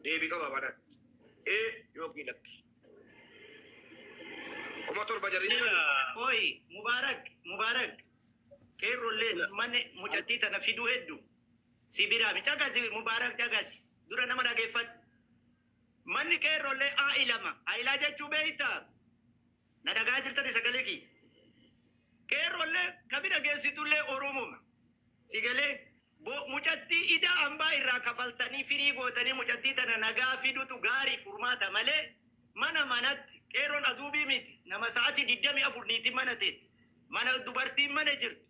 Deebii qaba baadhaati. Ee yookiin lakki. 7,000 jarri jedhan. Oi, Mubarak, Mubarak. Qeerrolleen mana mucattii tana fiduu hedduu. Si biraa mi caqasi Mubarak caqasi. Dura nama dhageeffadhu. Manni qeerrollee aa'ilama. Aa'ilaa jechuu beektaa? Na dhagaa jirtani sagalee kiyya. Qeerrollee kami dhageessitullee Oromoma. Si galee mucattii ida hambaa irraa kafaltanii firii gootanii mucattii tana nagaa fidutu gaarii furmaata malee mana manatti qeerroon azuubii miti nama sa'atii 24 niitiin mana teetti mana dubartiin mana jirtu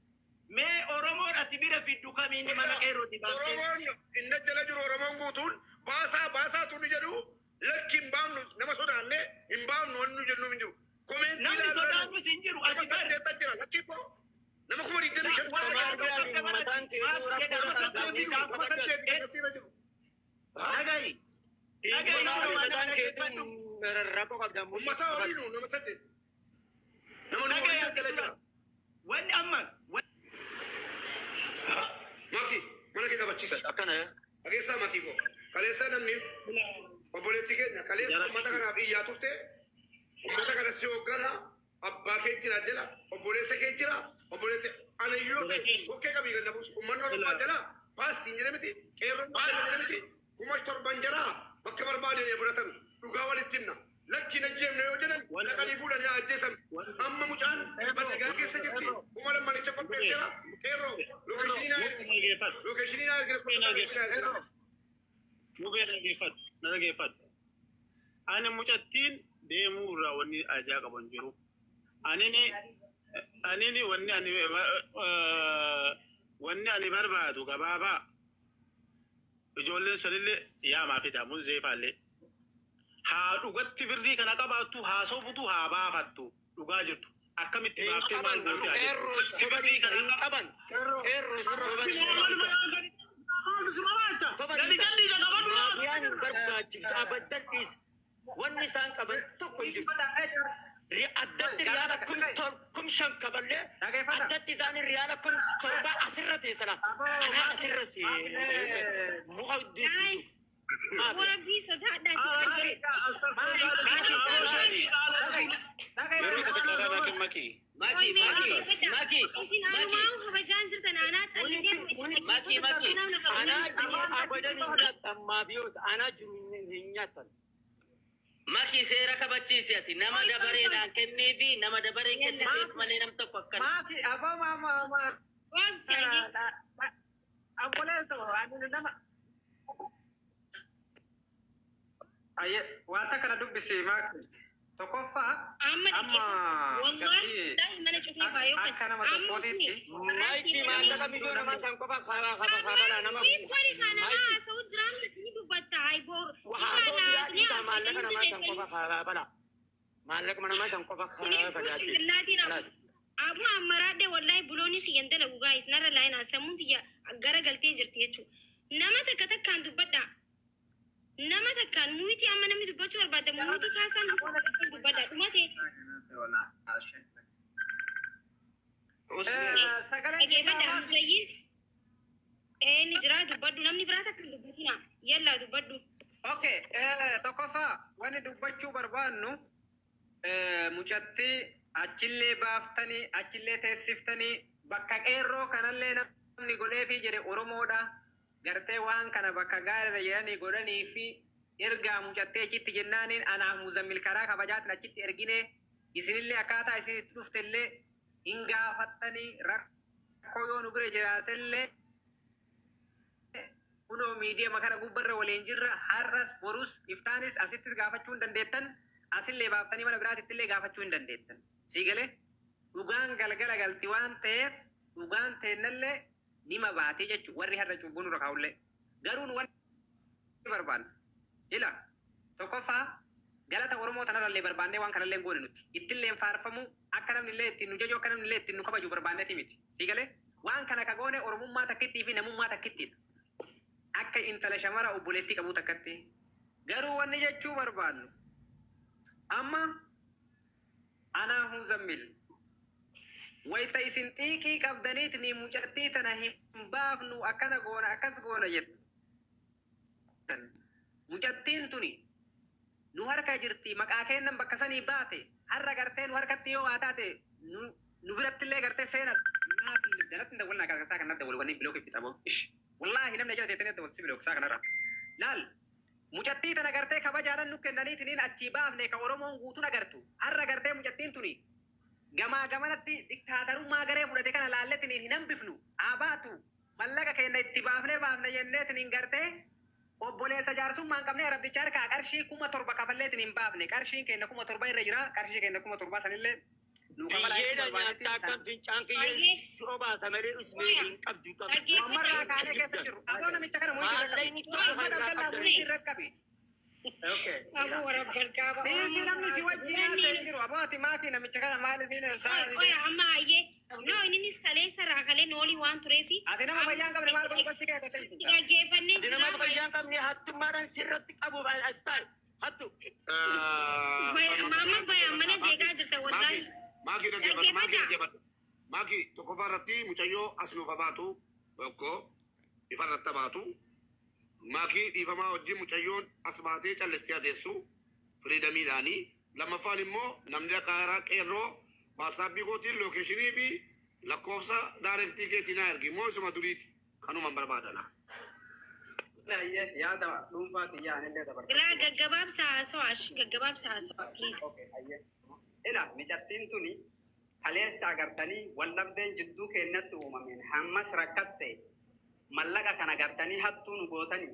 mee Oromoon ati bira fiddu kamiin mana qeerrooti baaftee. Oromoon inni jala jiru Oromoon guutuun baasaa baasaatu ni jedhu lakki hin baafnu nama sodaanne hin baafnu wanni nu jennu hin jiru. Comment Namni ilaalaa sodaannu hin jiru nama ati bar. 8 jira lakki immoo nama 25,000 Waan jala rakkoo jira. qabda Mataan barati. kee Maaf rakkoo jedha Nama nama 8 saddeeti kuma 8 kan asiirra jiru. Dhagahi. Dhagahi dura waan nama Mataan kee dhaggeeffadhu. rakkoo qabda. Uummataa horiinu nama 8. Nama nu Dhagahi horii ati jala dura. jira. Wanni amma Maki mana kee qabachiisa. Akkana. Dhageessaa makii koo. Kaleessaa namni obboleettii keenya kaleessa uummata kanaaf iyyaa turte uummata kana si hooggana abbaa kee jira jala obboleessa kee jira obboleetti ana yoo ta'e kokkee qabii ganna buusu uummanni Oromoo jala baasii hin jedhe miti qeerroon baasii hin jedhe miti 7,000 jala bakka barbaadanii fudhatan dhugaa walitti himna lakki na jeemne yoo jedhan dhaqanii fuudhanii haa ajjeesan amma mucaan bal'agaa keessa jirti 2,000 manicha qopheesseera qeerroo location naa ergi location naa ergi lakkoofsa naa ergi. Mubee dhaggeeffadhu, na dhaggeeffadhu. Ani mucattiin deemuu irraa wanni ajaa qaban jiru. Anini wanni ani barbaadu gabaabaa ijoolleen sunillee yaamaa fida munzeefaallee. Haa dhugatti birrii kana qabaattu haa sobutu haa baafattu dhugaa jirtu. Akkamitti Hin baaftee maal qaban gootee haa jettu. qeerroo soba Birrii dhiisa kana hin qaban. Qeerroo soba dhiisa. Soba Gadi dhiisa. jalliisa qabadhu laata. Maafiyaan hin barbaachiftu abaddan dhiisa. Wanni isaan qaban tokko hin jiru. Addatti riyaala 5,000 kaballee addatti isaanii riyaala 7,000 asirra teessana. Anaa asirra si muka hiddiisiisu. Maafiyaa. Warabbii sodaadhaati. Yeroo takka carraa naa kenni Maki. Maki, Maki, Maki, Isin Maki, anumaa kabajaan jirtan anaa calliseetu isin Maki, Maki. Anaa jiru abadan hin nyaattan maafiyoota. Anaa jiru hin nyaattan. Maki seera kabachiisi ati nama dabareedhaan kenniifi nama dabareen kenniteef malee nam tokko akkana. Maki, aboo mama mama. Waabsi ayye. Obboleesso, ani nama. Ayye, wanta kana dubbisi Maki. Tokkoffaa Amma amma dhaggeeffadhu. Wallahi gartee wallaahi mana cufee baay'oo kan. akka nama Amma tokkootitti usni. Maayikii maallaqa miliyoona namaa san qofa karaa kabalaa nama Wiit kori kana Maayikii. haasa'u jiraan ni dubbatta hayiboor. Haa ta'u Bishaan biraa haasnee dhiisaa maallaqa haasa'e namaa san qofa karaa balaa. Maallaqa namaa san qofa karaa Kunin balaatti. cingillaatiin Kalaas. abu ammaraadhe wallahi buloonii kiyyan dalagu gaayis narra laayinaa sammuun tiyya gara galtee jirti jechuudha. Nama takka takkaan dubbadhaa. Nama takkaan muyitii amma namni dubbachuu barbaadda muyitii kaasaan dubbadhaa dhuma ta'e Sagalee dhageeffadhaa kiyyaa muzayyiin ni jira dubbadhu namni biraa takka hin dubbatina yallaa dubbadhu. Okay, tokkoffaa wanni dubbachuu barbaannu mucattii achillee baaftanii achillee teessiftanii bakka qeerroo kanallee namni godheefii jedhe Oromoodha. Gartee waan kana bakka gaariidha jedhanii godhanii fi ergaa mucattee achitti jennaaniin anaaf Muzammil karaa kabajaatiin achitti ergine isinillee akkaataa isin itti dhuftellee hin gaafattanii rakkoo yoo nu bira jiraatellee kunoo miidiyaa kana gubbarra waliin jirra har'as borus iftaanis asittis gaafachuu hin dandeettan asillee baaftanii mana biraatitti illee gaafachuu hin dandeettan. Sii galee dhugaan galgala galti waan ta'eef dhugaan teennallee nima baatee jechuudha warri har'a cubbuu nurra kaa'ullee. Garuu nu wanni barbaanna. Ila tokkoffaa galata Oromoo tanarrallee barbaannee waan kanallee hin goone nuti. Ittillee hin faarfamu akka namni illee ittiin nu jaju akka namni illee ittiin nu kabaju barbaanneeti miti. Sii galee waan kana ka goone Oromummaa takkittii fi namummaa takkittiidha. Akka intala shamara obboleettii qabuu takkatti. Garuu wanni jechuu barbaannu amma anaa Muzammil wayita isin xiiqii qabdaniitni mucattii tana hin baafnu akkana goona akkas goona jettan. Mucattiin tuni nu harka jirti, maqaa kennan bakka sanii baate, har'a gartee nu harkatti yoo waa taate nu birattillee gartee seena jalatti hin dawwalnaa kakkasaa kanatti dawwalu wanni bilookii fixamu. Ish wallaahi namni jala teettanii dawwaltu bilookisaa kanarra. Laal, mucattii tana gartee kabajaadhaan nu kennaniitiniin achii baafne ka Oromoon guutuun agartu. Har'a gartee mucattiin tuni gamaa gamanatti diktaatarummaa garee fudhate kana laalletiniin hin hambifnu. Haa baatu, mallaqa keenya itti baafne baafne jenneetiniin gartee obboleessa jaarsummaa hin qabne arabdicha harkaa qarshii 7,000 kafalleetiin hin baafne. Qarshiin keenya 7,000 irra jira. Qarshii keenya 7,000 sanillee nu kafalaa. Biyyeedha nyaattaa akkam fincaan kiyyee si obaasa malee usmee hin qabdu qabdu. Ammarraa kaanee keessa jiru. Aboo, namicha kana muhiitii irra qabi. Maallaqni tokko Ahmad irraa Abdallaa qabdu. muhiitii irra qabi. Aboo, warra gargaaba. Dhiisii, namni si wajjin haasa'e hin jiru. Aboo, ati maakii namicha kana maaliif hin Oya, amma hayyee. No, innis kaleessa raakalee noolii waan tureefi. Ati nama fayyaa hin qabne maal godhu gosti kee ta'e? Dhaggeeffannee Ati nama jira. fayyaa hin qabne hattummaadhaan sirratti qabuuf as taa'e. Hattu. Maama baya mana jeeqaa jirta wallaahi. Maakii, dhaggeeffadhu, maakii dhaggeeffadhu. Maakii, tokkoffaa irratti mucayyoo as nuuf baatu tokko ifa irratti baatu. Maakii, dhiifamaa wajjin mucayyoon as baatee callistee adeessu firiidamiidhaanii. Lammaffaan immoo namni akka haaraa qeerroo WhatsAppii kootiin locationii fi lakkoofsa directii keetii naa ergi immoo isuma duriiti kanuman barbaadana. Yaada dhuunfaa kiyyaa anillee dabarfachuu Laa, gaggabaabsa haasawaa, gaggabaabsa haasawaa, please. Okay, hayyee. Ila, micattiin tuni kaleessa agartanii wallabdeen jidduu keenyatti uumameen hammas rakkatte, mallaqa kana agartanii hattuu nu gootanii,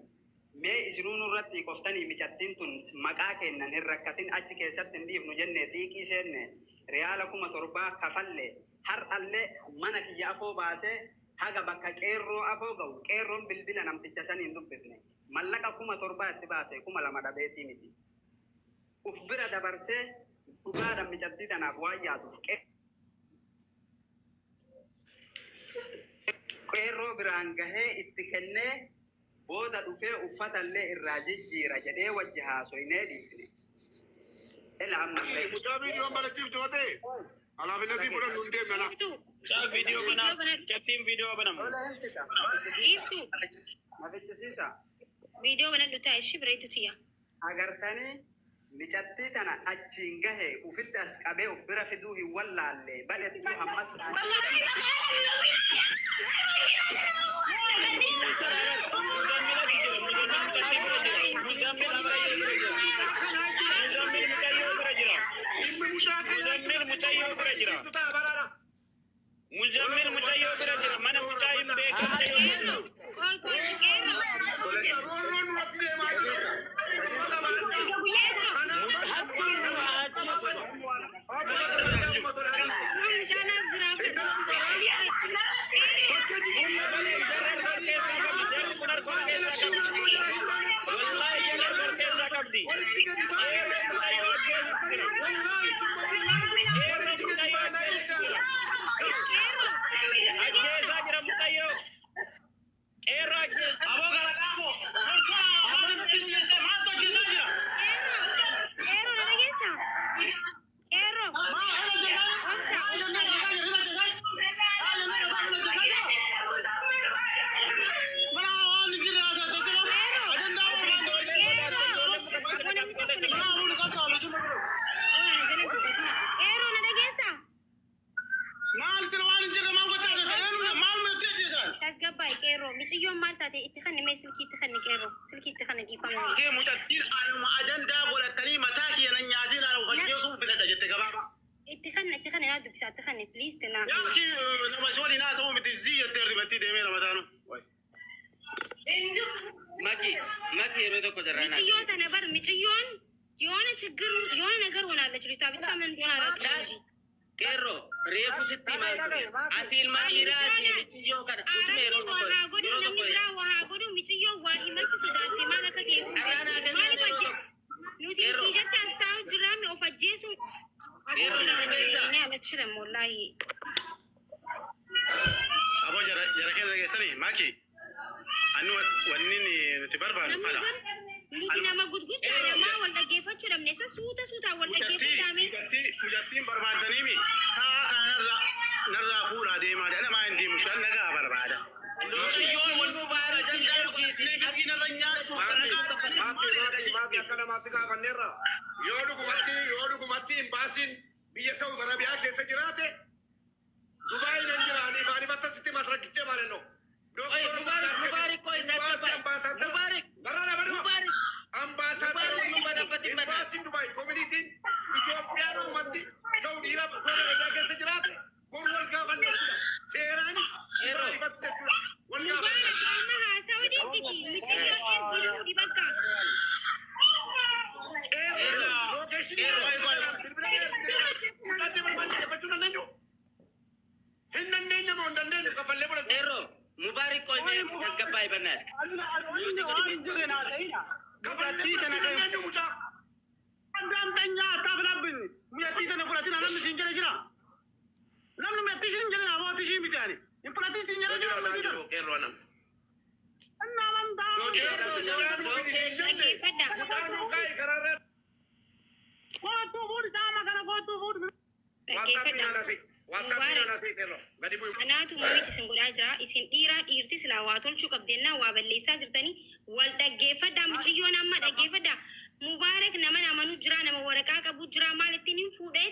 mee isinuu nurratti qoftanii, micattiin tun maqaa kennan hin rakkatin, achi keessatti hin dhiifnu jenne, xiiqii seenne, riyaala 7,000 kafalle. Har'allee mana kiyya afoo baasee haga bakka qeerroo afoo ga'u qeerroon bilbila namticha sanii hin dubbifne. Mallaqa 7,000 itti baase, 2,000 dhabeetii miti. Uf bira dabarsee dhugaadhaan micattii tanaaf waan yaaduuf qeerroo biraan gahee itti kennee, booda dhufee uffatallee irraa jijjiira jedhee wajji haasoynee dhiifne. Ila, ammallee. Mucaa viidiyoon barachiiftu yoo ta'e alaafinnatii fudhannu hin deemna lafa. Iftu. Mucaa viidiyoo banaa. Mucattiin viidiyoo banamu. Tola, himtita. Iftu. Na fichisiisa. Viidiyoo banadhu taa'e ishii bareedu tiyya. Agartanii micattii tana achiin gahe ufitti as qabee uf bira fiduu hin wallaalle badhettuu hammas. Muzammil achi jira. Muzammil mucattii bira jira. Muzammil mucayyoo bira jira. Muzammil mucayyoo bira jira. Dhimmi mucaa kanaa. Muzammil mucayyoo bira jira. Muzammil mucayyoo bira jira. Mana mucaa hin beekamne yoo Qeerroo. Qoy qoy, qeerroo. Roorroon nurratti deemaa jira. Qeerroo. Hattuun nu haa ajjeesu. Mucaan as jira. Jarri keessaa qabdi. Jarri kun harka keessaa qabdi. Wallaahi jarri harka keessaa qabdi. Qeerroo mucayyoo ajjeesuuf jira. Qeerroo mucayyoo ajjeesuuf jira. Ajjeesaa jira mucayyoo. Qeerroo ajjeesu. Aboo, gara qabu. Tortora afaan bineensee maaltu hojjetaa jira? Qeerroo, na dhageessaa? Qeerroo. Maa hina hojjetaa? Obsa. Maa jennee gataa jira hina hojjetaa? Maa jennee gataa hina hojjetaa jira? Mana waan hin jirre haasa'e tasira. Ajandaa waan Qeerroo. Mana hafuun qabdu halluu jimma biroo. Qeerroo, na dhageessaa? Maal sira waan hin jirre maal gochaa jirta? Eenyu maal nutti ajjeesan? Tasgabbaa'e qeerroo. Miciyyoon maal taate? Itti kanni mee silkii itti kanni, qeerroo. Silkii itti kanni, dhiifama. Kee mucattiin anuma ajandaa godhatanii mataa kiyya nan nyaatiin ana of ajjeesuun filadha jette gabaabaa. Itti kanni, itti kanni, naa dubbisa, itti kanni, please tinaa. Yaa kii, nama si waliin haasa'uu miti zii jettee ribattii deemee nama taanu. Maki, Maki, yeroo tokko jarraa naa. Miciyyoo tana bar miciyyoon የሆነ ችግር የሆነ ነገር ሆናለች ልጅቷ፣ ብቻ ምን እንደሆነ አላውቅም እንጂ። Qeerroo, reefu sitti himaa ture. Ati ilma dhiiraati miciyyoo kana. Usuma yeroo Arabni tokko waa haa godhu, yeroo namni tokko biraa waa haa godhu, miciyyoo waa himachuu sodaatte, maal akka ta'e Carraa naa kennaa maaliif yeroo ajje tokko. Nuti Qeerroo. isii jecha as taa'u jirraami of ajjeesu. Qeerroo, nama keessa. እኔ አልችልም ወላሂ። Aboo, jara jara keenya dhageessanii, Maki. Anni wanni nuti barbaannu Namni fala. kun nuti nama gurguddaa maa wal dhaggeeffachuu dhabne? Isa suuta suutaan wal Mucattii dhaggeeffataame. mucattii mucattiin barbaadaniimi sa'a kana narraa narraa fuudhaa deemaa dha. Namaa hin deemu shan nagaa barbaada. Mucayyoon wal Mubaarak ergiiti. Diinarra nyaachuuf Maaki, maaki, akka namaatti gaafanneerra. Yoo dhugumatti imbaasiin biyya Saudi Arabiyaa keessa jiraate, Dubaay nan jiraanii maaliif akkasitti masrakkichee maal no? Oye, Mubarak, Mubarak, qoy, tasgabbaa'e. Mubarak, Mubarak. Ambaasaadar Mubarak, Mubarak, imbaasiin Dubaay communityn Itoophiyaa dhugumatti Saudi Arabiyaa keessa jiraate boru wal gaafanne jechuudha. Seeraanis Yeroo. ifatti jechuudha. Wal Mubaarak gaafanne. amma haasawa dhiisiti. Mucayyoo ergii fuudhi bakka. Location bilbila mucaatee barbaanne eeggachuu dandeenyu. Hin dandeenye moo hin dandeenyu kafallee fudhachuu. Qeerroo, Mubaarak qoy mee tasgabbaa'e bannaadha. Kafallee fudhachuu dandeenyu mucaa. አዳምጠኛ አታፍላብኝ። Mucattii sana fudhatina namni siin jedhe jira. Namni mucattii siin jedhe abbootii ishii miti ani. Hin fudhatin siin jedhe Yoo jira jira namni jiru qeerroo nam. Inni amantaa. Yoo jira Dhaggeeffadha. Mucaa nuu kaa'e karaarra. Kootuu fuudhi saama kana kootuu fuudhi. WhatsApp Dhaggeeffadha. naanasii. WhatsApp naanasii qeerroo. Gadi bu'i. Anaatu muyiti isin godhaa jira. Isin dhiiraa dhiirti silaa waa tolchuu qabdennaa waa balleessaa jirtanii wal dhaggeeffadhaa. Mucayyoon amma dhaggeeffadhaa. Mubaarak nama amanuu jira, nama waraqaa qabu jira, maal ittiin hin fuudhee.